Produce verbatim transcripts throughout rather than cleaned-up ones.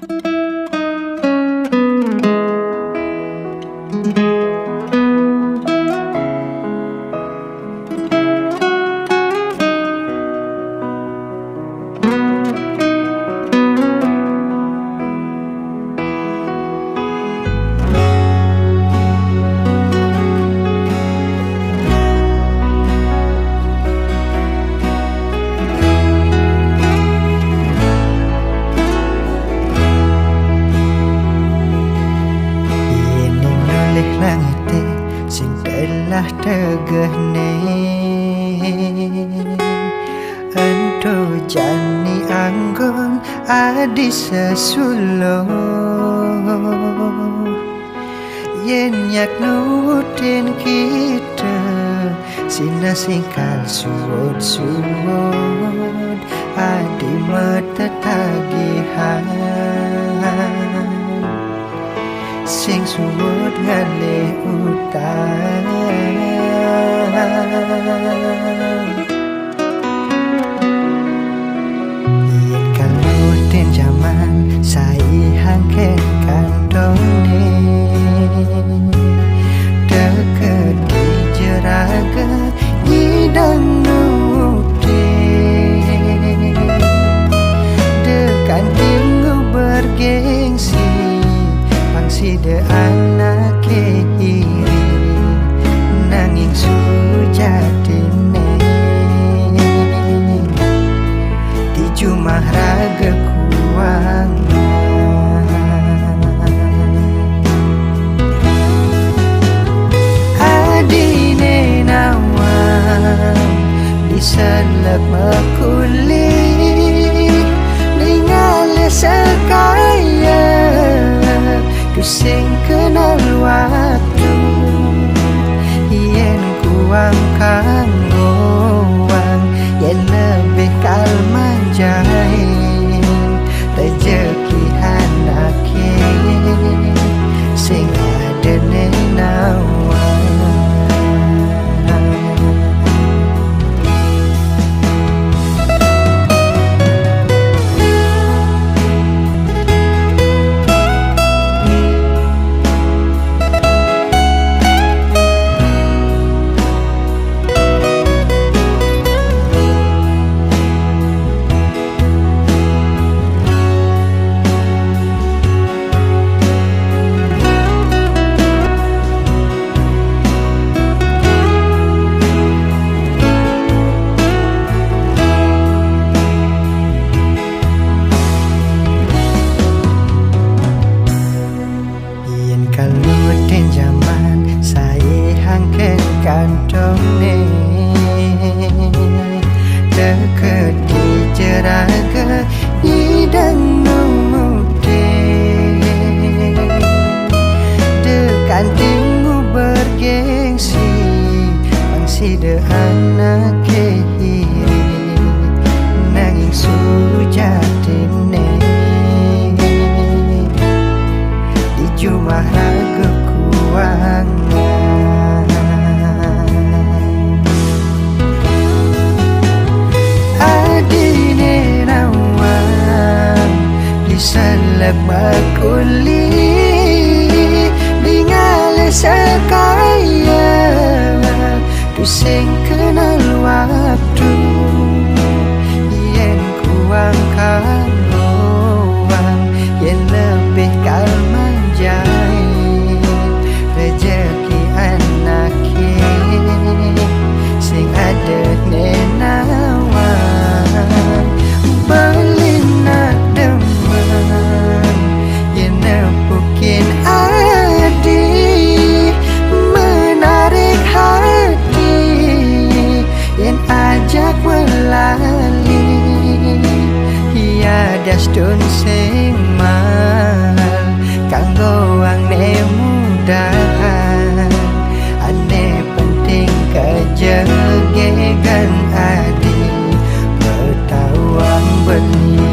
Yen ning nolih langite sing telah tegeh ne, ento jani anggon adi sesulo. Yen nyak nutin kita, sina singkal suud-suud, adi mata tagihan. Sing suud ngalih utang. Yen kalutin jaman sai hangken kantone, teka di jeraga nyidang nutin. Dekan tinggu bergengsi, pang sida anake iri, nanging sujatine di jumah raga kuangan. Adine nawang diselek makuli, ningalih sekaya tusing kenal waktu. Yen kuang kanggo wang, yen lebih kal manjain rejeki anake sing adene nawang. Yen kalutin jaman sai hangken kantone, teka di jeraga nyidang nutin. Dekan tinggu bergengsi, pang sida anake iri, nanging sujatine di jumah raga kuangan. Adine nawang diselek makuli, ningalih sekaya tusing kenal waktu. Yen kuang kanggo wang, yen lebih kal manjain rejeki anake sing adene nawang. Belinak demen yen nepukin adi, menarik hati yen ajak melali. Ia das tun sing mal kanggo wang ne mudahan. Ane penting kejegegan adi betawang beli.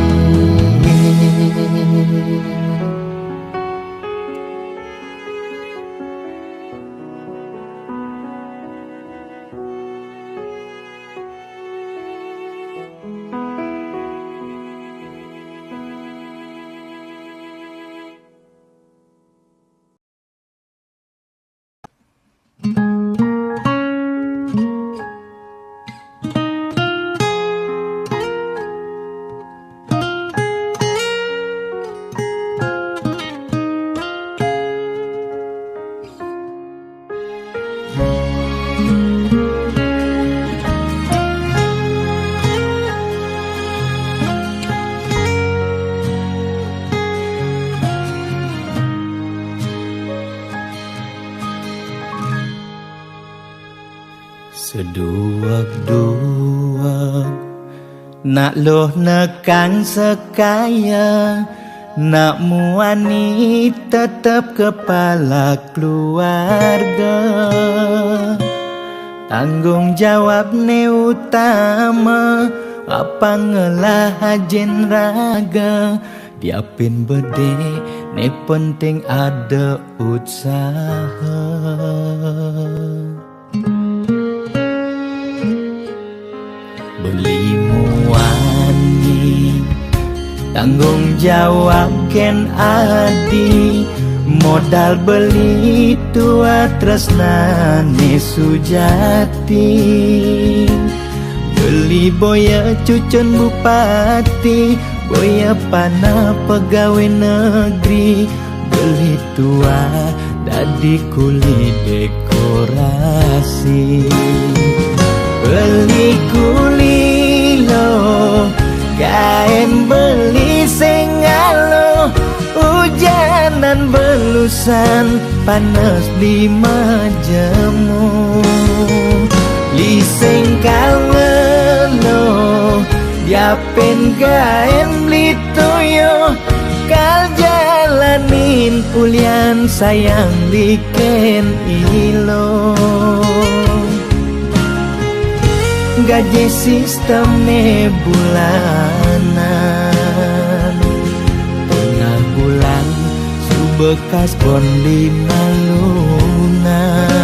Duweg-duweg, nak luh nekang sekaya, nak muani tetep kepala keluarga. Tanggung jawab ne utama, apa ngelah ajin raga, diapin bede ne penting ada utsaha. Beli muani, tanggung jawab ken adi, modal beli tua tresnane sujati. Beli boya cucun bupati, boya panah pegawai negeri, beli tua dadi kuli dekorasi. Beli kuli lo, kaen beli sengalo, ujanan belusan, panas beli majemu. Li sengkal ngelo, diapin kaen beli toyo, kal jalanin ulian sayang liken ilo. Gaji sistemne bulanan, tengah bulan subekas bon lima lunan.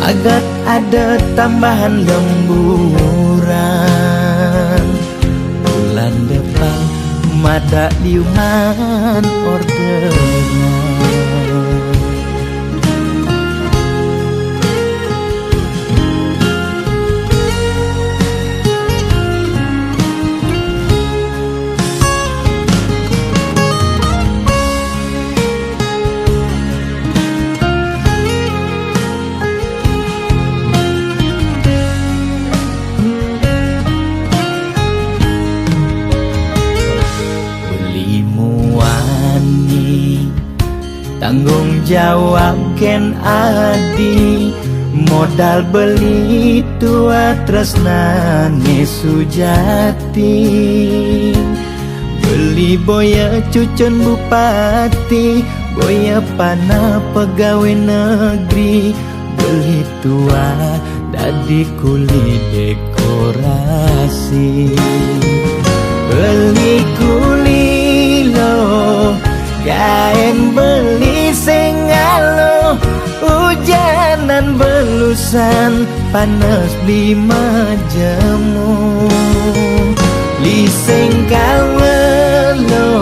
Agat ada tambahan lemburan, bulan depan mada liunan orderan. Beli muani, tanggung jawab ken adi, modal beli tua tresnane sujati. Beli boya cucun bupati, boya panah pegawai negeri, beli tua dadi kuli dekorasi. Beli kuli lo, kaen beli sengalo, ujanan belusan, panas beli majemu. Li sengkal ngelo,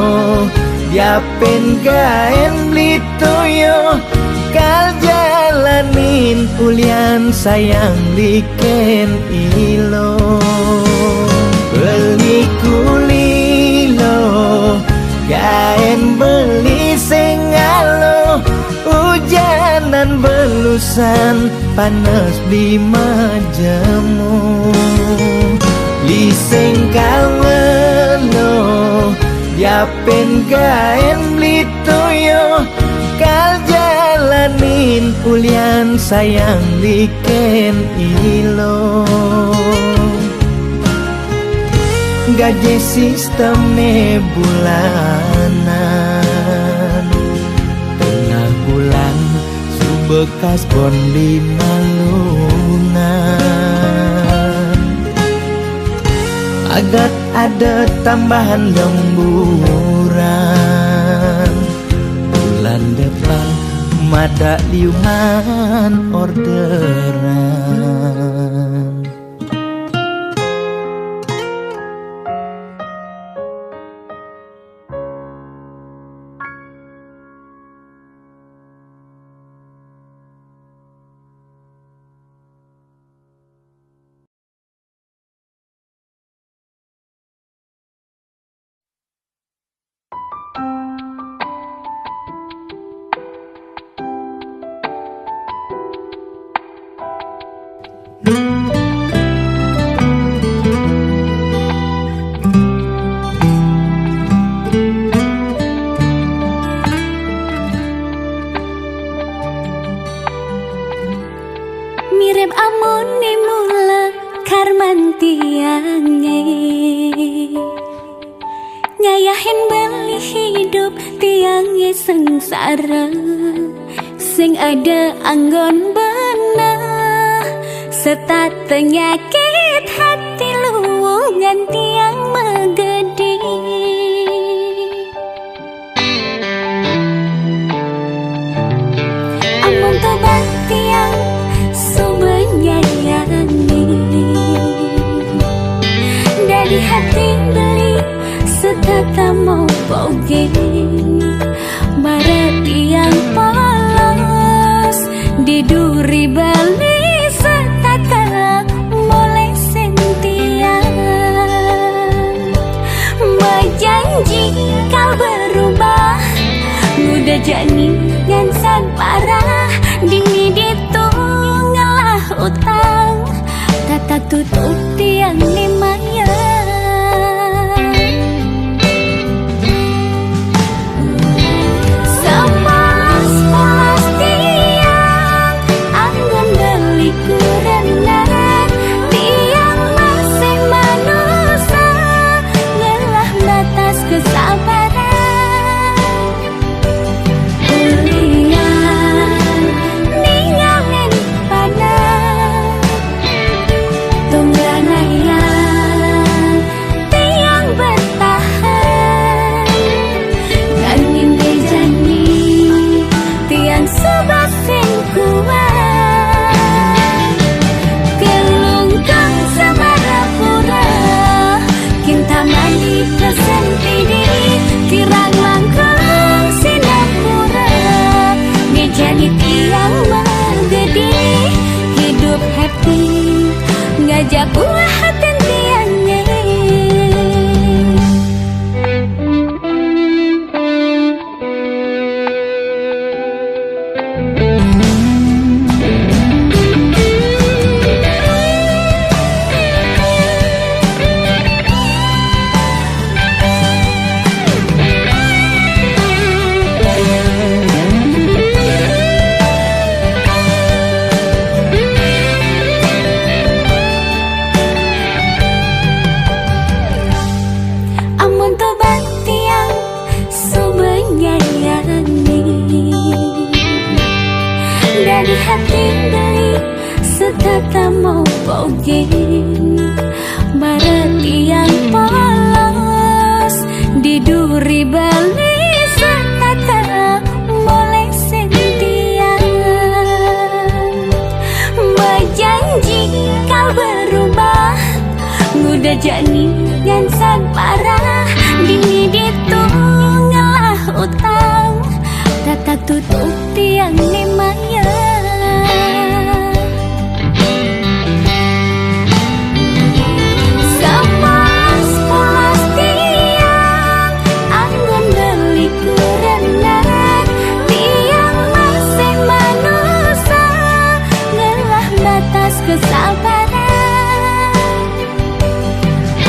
diapin kaen beli toyo, kal jalanin ulian sayang liken ilo. Beli kuli lo, kaen beli sengalo, ujanan belusan, panas beli majemu. Li sengkal ngelo, diapin kaen beli toyo, kal jalanin ulian sayang liken ilo. Gaji sistemne bulanan, tengah bulan subekas bon lima lunan. Agat ada tambahan lemburan, bulan depan mada liunan orderan. tiangé. Ngayahin beli hidup tiangé sengsara. Sing ada anggon beneh, setat penyakit hati luwungan tiang megedi. Amun tobat tiang suba nyayangi, dari hati beli setata mau poging. Mara tiang polos di duri beli setata moleh sentiang. Bajanji kal berubah, nguda jani ngan sad parah, dini ditu ngelah utang, tata tutup tiang ni maya. Sepolos-polos tiang anggon beli kurenan, tiang masih manusa, ngelah batas kesabaran. Ulian ningalin panah, tungganaya tiang bertahan. Nanging bejani tiang suba sing kuat. Kelungkung samarapura, kintamani presentini, kirang langkung sinapura. Ngejani tiang magedi, hidup happy, ngajak ulah hatin tiangé. Amun tobat tiang suba nyayangi, dari hati beli setata mau poging. Mara tiang polos di duri beli setata moleh sentiang. Bajanji kal berubah, nguda jani ngan sad parah, dini ditu ngelah utang, tata tutup tiang ni maya. Sepolos-polos tiang anggon beli kurenan, tiang masih manusa, ngelah batas kesabaran.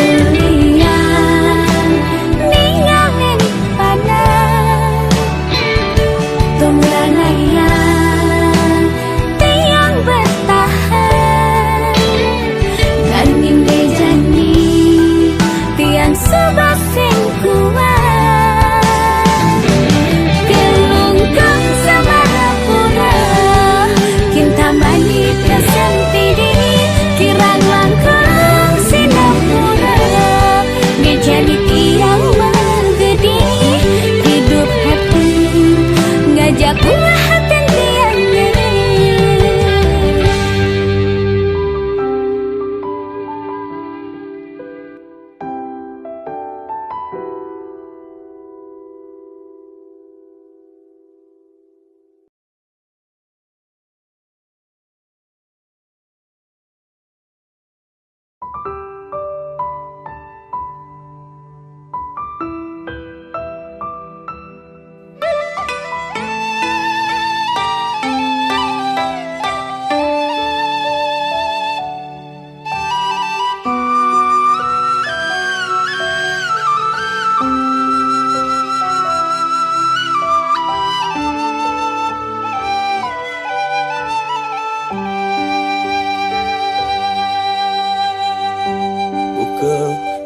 Ulian ningalin panah, tungganaya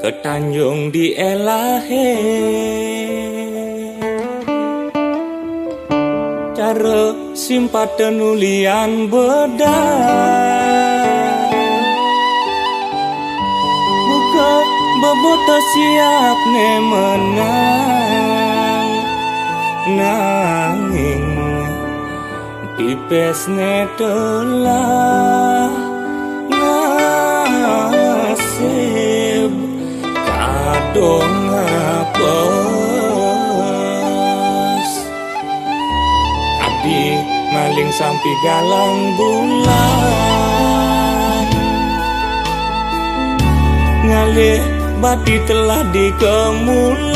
Tanjung diélahe. Cara simpatan ulian bedah. Muka beboto siap ne menang. Nanging pipes ne telah nasib kadung apes. Abdi maling sampi galang bulan. Ngalih bati telah dikemulan.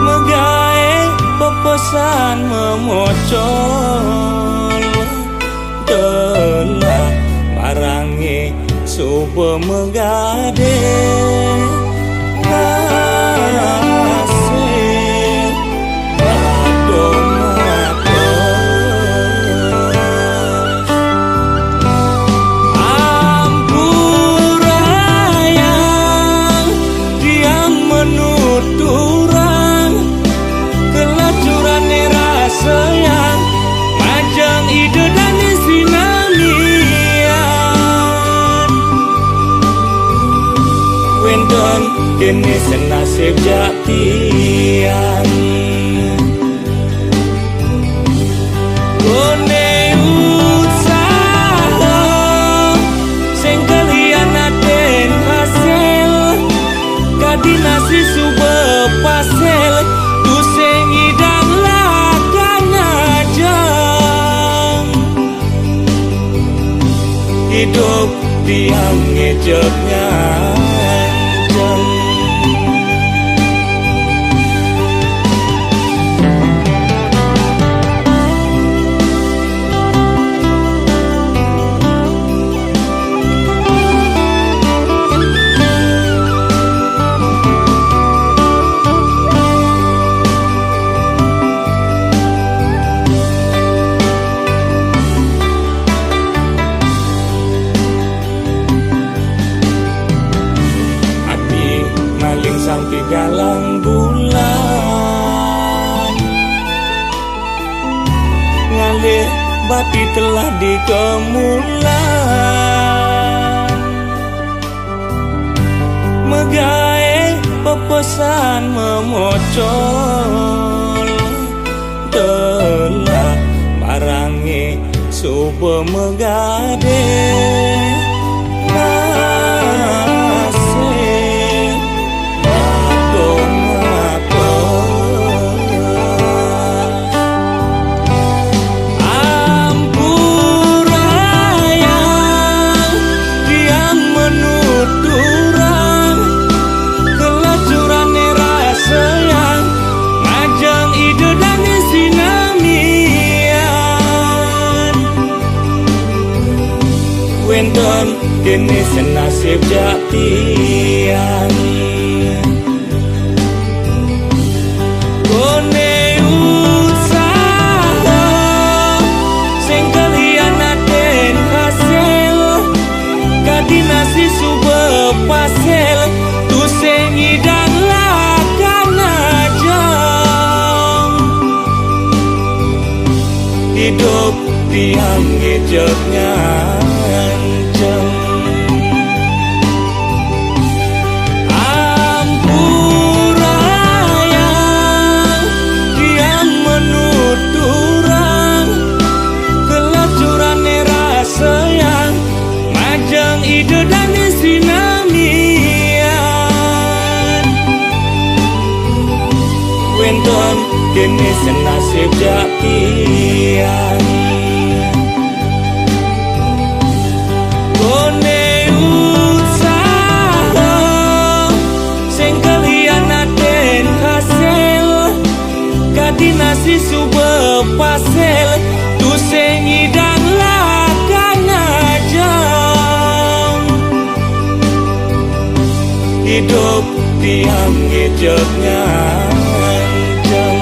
Megai pepesan memocol. Telah marangi suba megade. Nasib aduh matos. Ampurayang tiang menuturang kelacuran ne rasayang majeng Ida Dane sinamian. Wénten kene senasib jak tiang. Kone usaha sing kalian aten hasil. Kadi nasi suba pasel, tusing idang lakana jang. Idup tiang ngejep nganjeng. Ati maling sampi galang bulan. Ngalih bati telah dikemulan. Megai pepesan memocol. Telah marangi suba megade. Nasib aduh matos. Ampurayang tiang menuturang kelacuran ne rasayang majeng Ida Dane sinamian. Wénten kene senasib jak tiang. Kone usaha sing kalian aten hasil. Kadi nasi suba pasel, tusing idang lakana jang. Idup tiang ngejep nganjeng. Ampurayang tiang menuturang kelacuran ne rasayang majeng Ida Dane sinamian. Wénten kene senasib jak tiang. Kone usaha sing kalian aten hasil. Kadi nasi suba pasel, tusing idang lakana jang. Idup tiang ngejep nganjeng.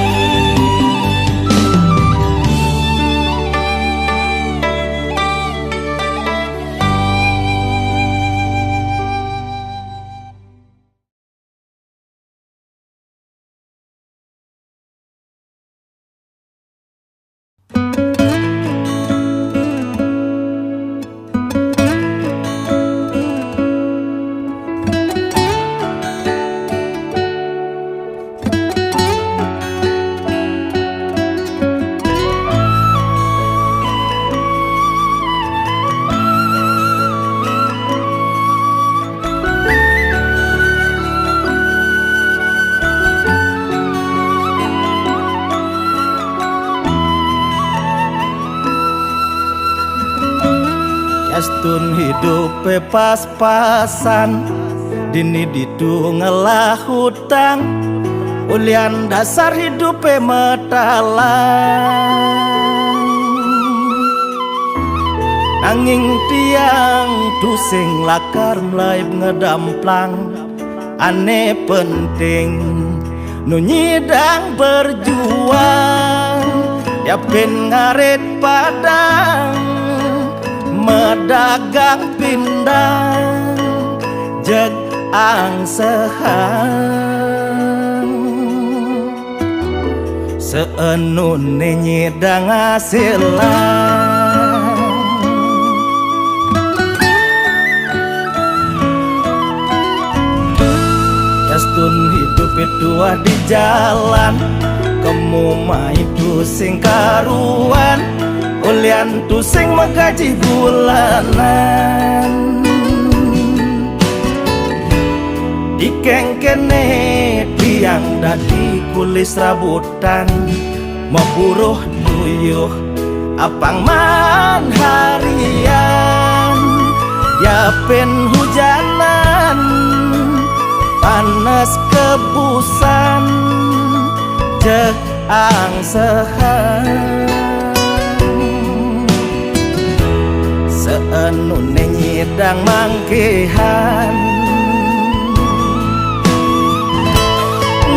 Astun hidupe pas-pasan, dini ditu ngelah hutang, ulian dasar hidupe metalang. Nanging tiang tusing lakar mlaib ngedamplang, ane penting nu nyidang berjuang, yapin ngarit padang, medagang pindang, jeg angsehang. Seenune nyidang ngasilang. Astun hidup tuah di jalan, kemu mai tusing karuan, ulian tusing megaji bulanan. Dikengkene tiang dadi kulis rabutan, maburuh tuyuh apang maan harian, yapin hujanan, panes kebusan, jeg angsehang. Seenune nyidang mangkihan.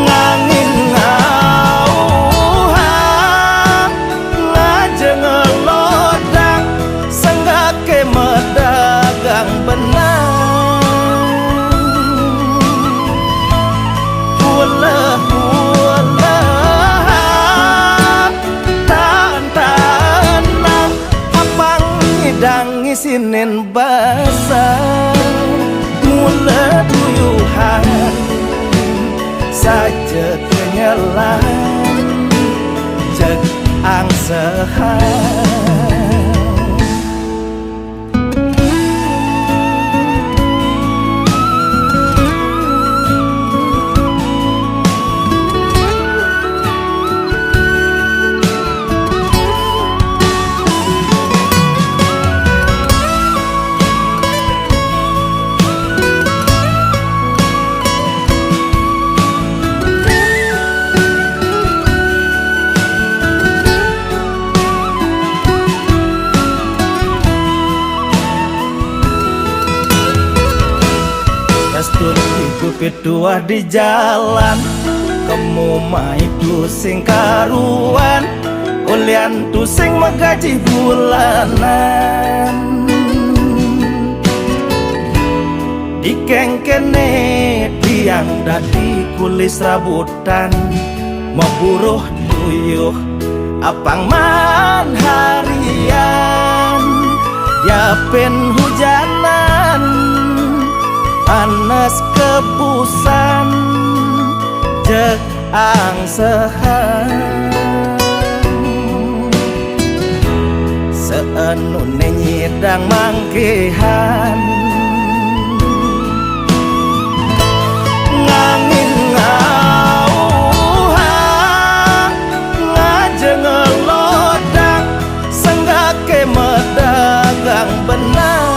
Nanging ngauhang, ngajeng lodak, senggake medagang benang. Uleh-uleh, tan-tanang, apang nyidang ngisinin basa, mula duyuhan saja kenyelan, jeg angsehang. Astun iku pituah di jalan, kemu mai tusing karuan, ulian tusing megaji bulanan. Dikengkene tiang dadi kulis rabutan, maburuh tuyuh apang maan harian, yapin hujanan, panes kebusan, jeg angsehang. Seenune nyidang mangkihan. Nanging ngauhang, ngajeng lodak, senggake medagang benang.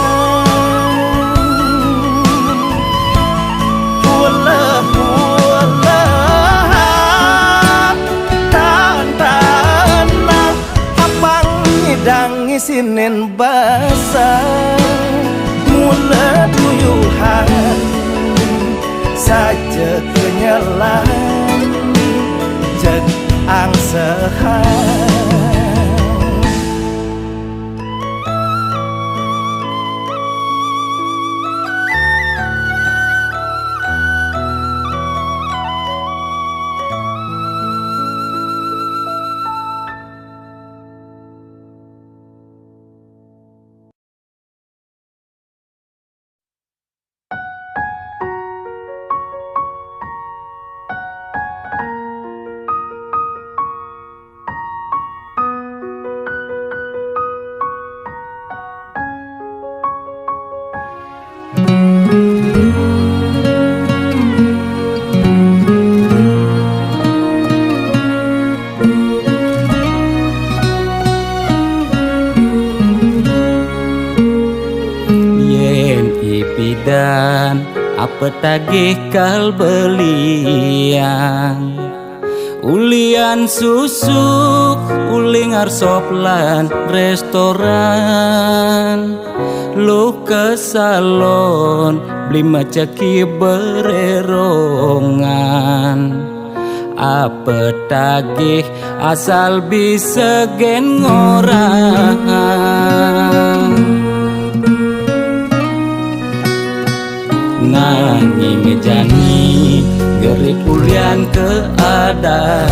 Uleh-ulehan, tan-tanang, apang nyidang ngisinin basa, mula duyuhan saja kenyelan, jeg angsehang. Pidan, apa tagih kal belian? Ulian susuk, uli ngarsop lan restoran. Luh ka salon, beli macaki bererongan. Apa tagih asal bisa gen ngorang. Nanging jani gerit ulian keadaan.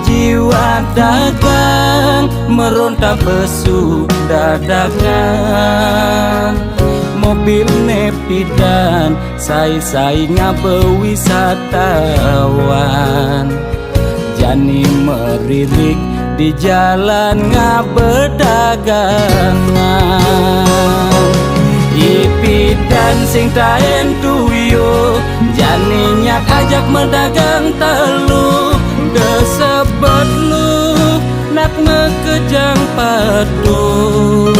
Jiwa dagang meronta besu dadakan. Mobil ne pidan sai-sai ngaba wisatawan. Jani meririk di jalan ngaba dagangan. Ipidan sing taen tuyo, jani nyak ajak medagang telu. Desebet lu nak mekejang padu.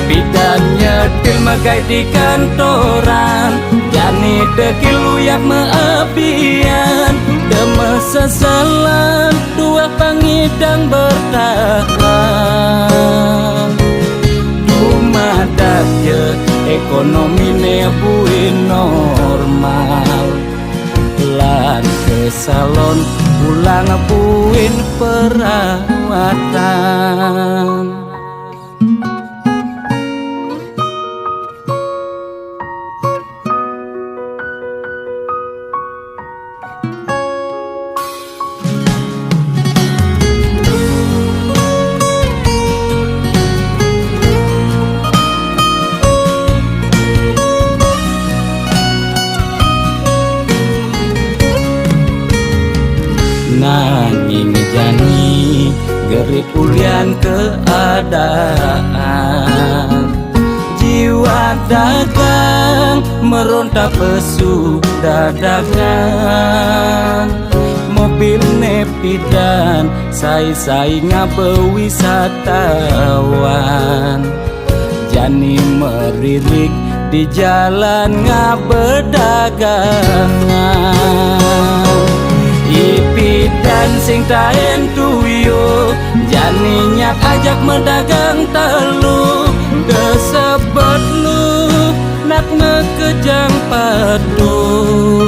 Pidan nyetil megai di kantoran, jani dekil uyak meapian. Deme seselan tuah pangidang bertahan. Tumadak je ekonomi ne buin normal. Lan ke salon pulang buin perawatan. Nanging jani gerit ulian keadaan. Jiwa dagang meronta pesu dadakan. Mobil ne pidan sai-sai ngaba wisatawan. Jani meririk di jalan ngaba dagangan. Ipidan sing taen tuyo, jani nyak ajak medagang telu. Desebet lu nak mekejang padu.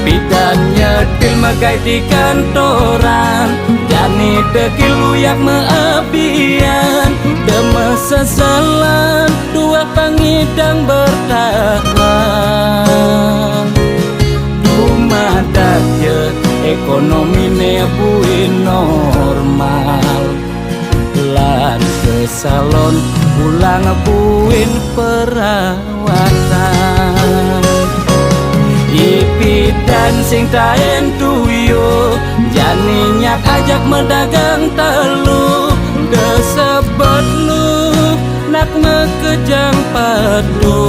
Pidan nyetil megai di kantoran, jani dekil uyak meapian. Deme seselan tuah pangidang bertahan. Tumadak je ekonomi ne buin normal. Lan ke salon pulang buin perawatan. Ipidan sing taen tuyo, jani nyak ajak medagang telu. Desebet lu nak mekejang padu.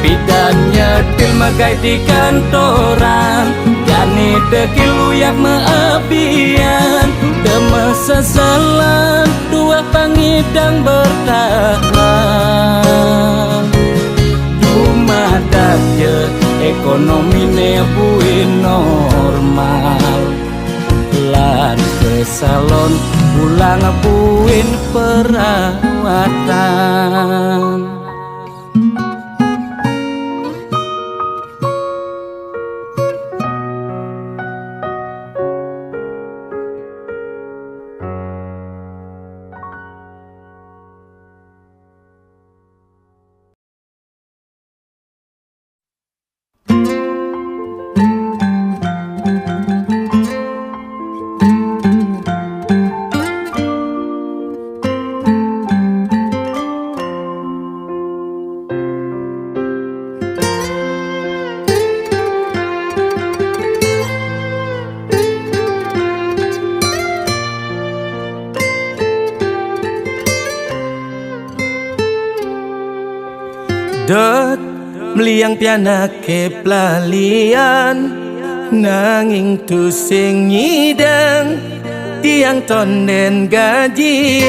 Pidan nyetil megai di kantoran, jani dekil uyak meapian. Deme seselan tuah pangidang bertahan. Tumadak je ekonomi ne buin normal. Lan ke salon pulang buin perawatan. Dot meliang pianak ke pelalian, nanging tusing nyidang tiang tonden gajian.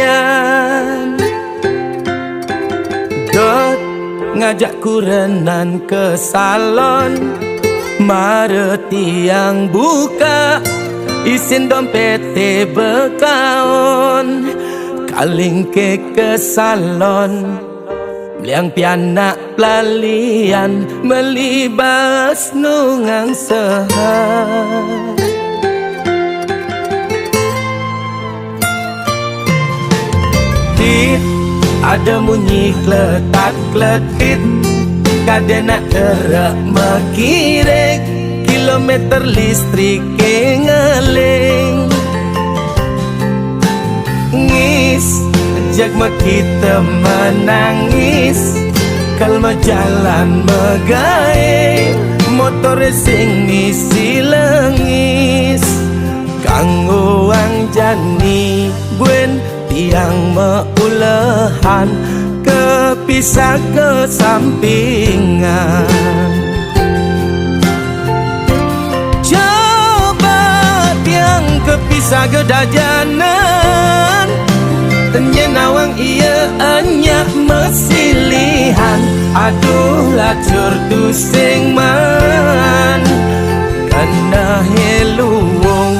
Ajak kurenan ke salon, mara tiang buka, isin dompete bekaon. Kaling ke ke salon, meliang pianak pelalian, meli bas nungang sehat. Tit, ada munyi kletat kletit, kada nak terak makirik, kilometer listrik ke ngeling. Ngis, jak ma kita menangis, kal ma jalan megai, motor sing misi lengis. Kanggo wang jani buen tiang meulehan, kepisah kesampingan. Coba tiang kepisah kedajanan, nyen awang iya enyak mesilihan. Aduh lacur tusing man, kena heluwung.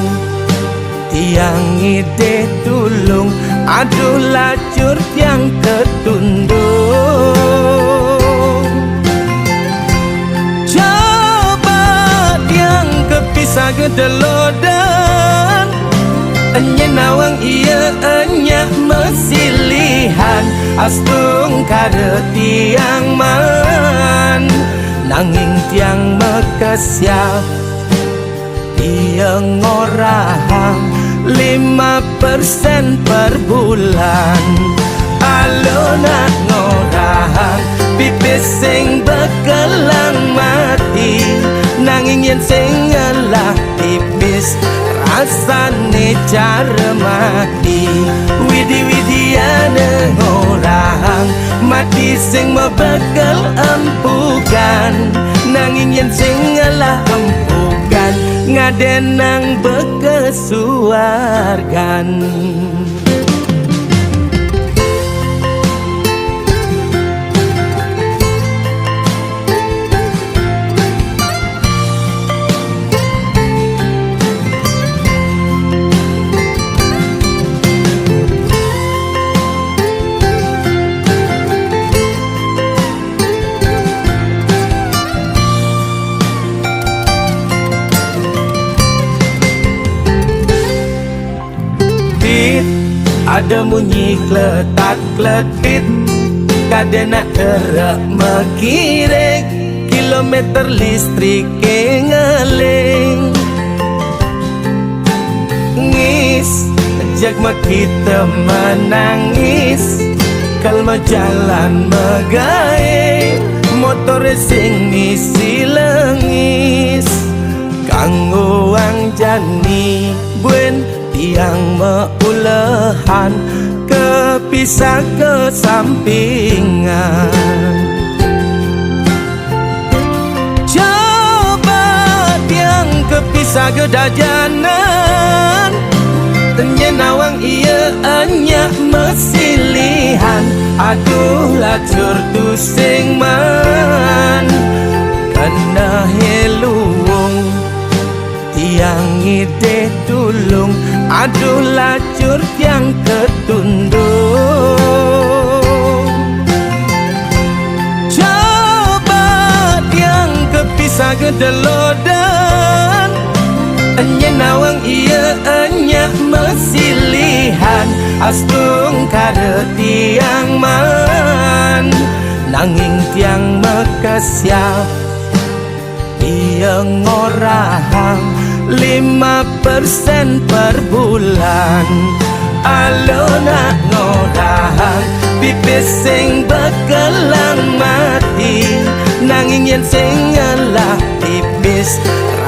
Tiang ngidih tulung, aduh lacur tiang ketundung. Coba tiang kepisah gedelodan, nyen awang iya enyak mesilihan. Astungkara tiang man, nanging tiang makesiab. Iya ngorahang lima persen per bulan. Alona ngorahang pipis sing bekelang mati, nanging yen sing ngelah pipis rasane cara mati. Widi-widiane ngorahang mati sing mebekel empugan, nanging yen sing ngelah empugan ngadenang bekesuargan. Tit, ada munyi kletat kletit, kada nak terak makirik, kilometer listrik ke ngeling. Ngis, jak ma kita menangis, kal ma jalan megai, motor sing misi lengis. Kanggo wang jani buen tiang meulehan, kepisah kesampingan. Coba tiang kepisah gedajanan, nyen awang iya enyak mesilihan. Aduh lacur tusing man, kena heluwung. Tiang ngidih tulung, aduh lacur tiang ketundung. Coba tiang kepisah gedelodan, nyen awang iya enyak mesilihan. Astungkara tiang man, nanging tiang makesiab. Iya ngorahang lima persen per bulan. Alona ngorahang pipis sing bekelang mati, nanging yen sing ngelah pipis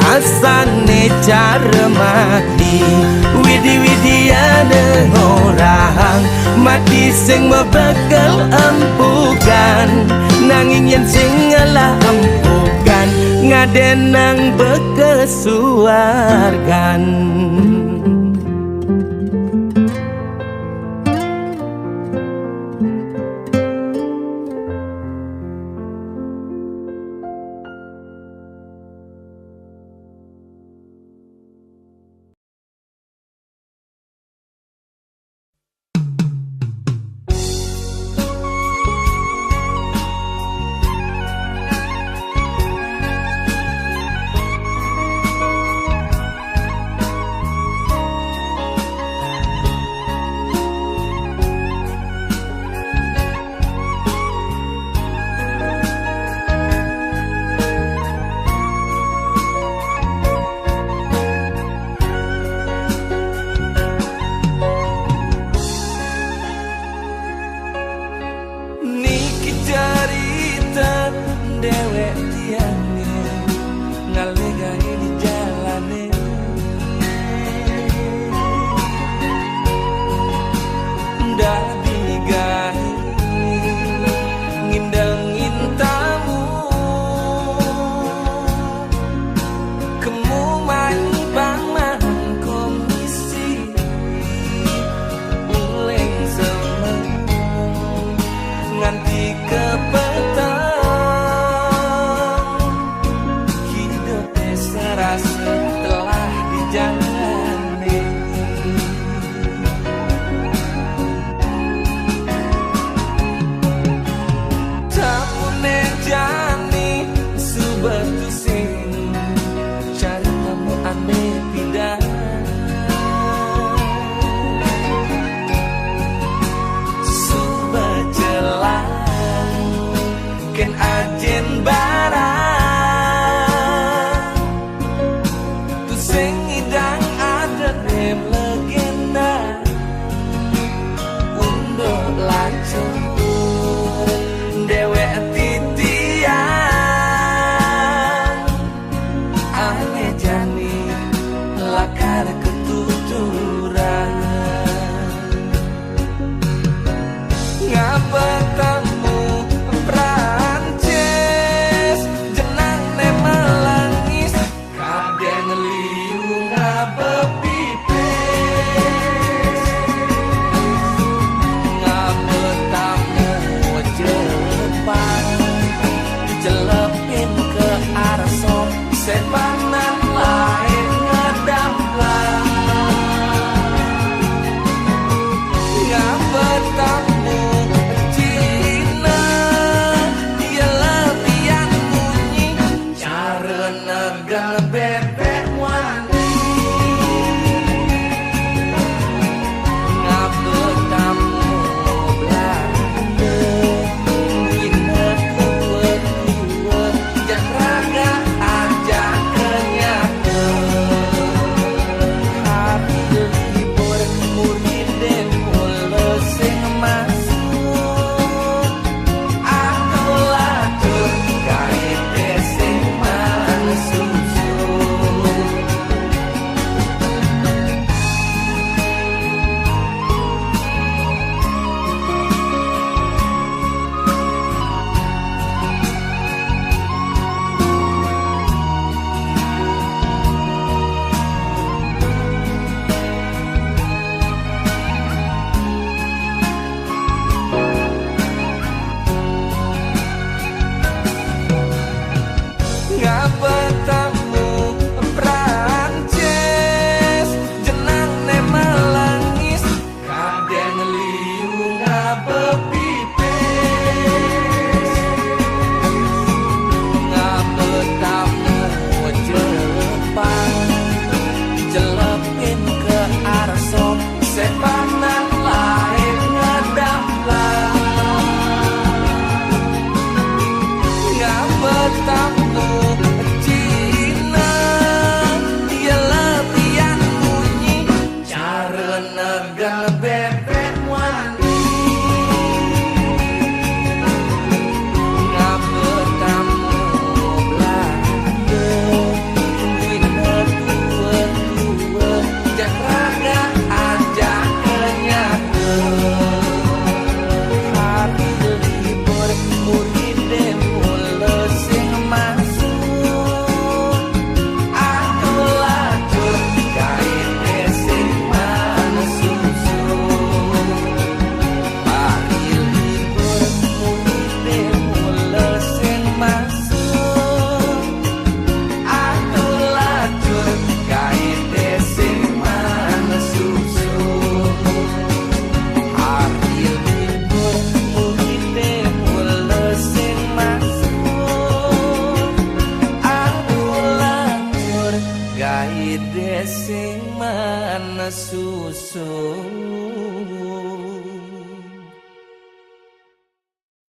rasane cara mati. Widi-widiane ngorahang mati sing mebekel empugan, nanging yen sing ngelah empugan ngadenang bekesuargan. So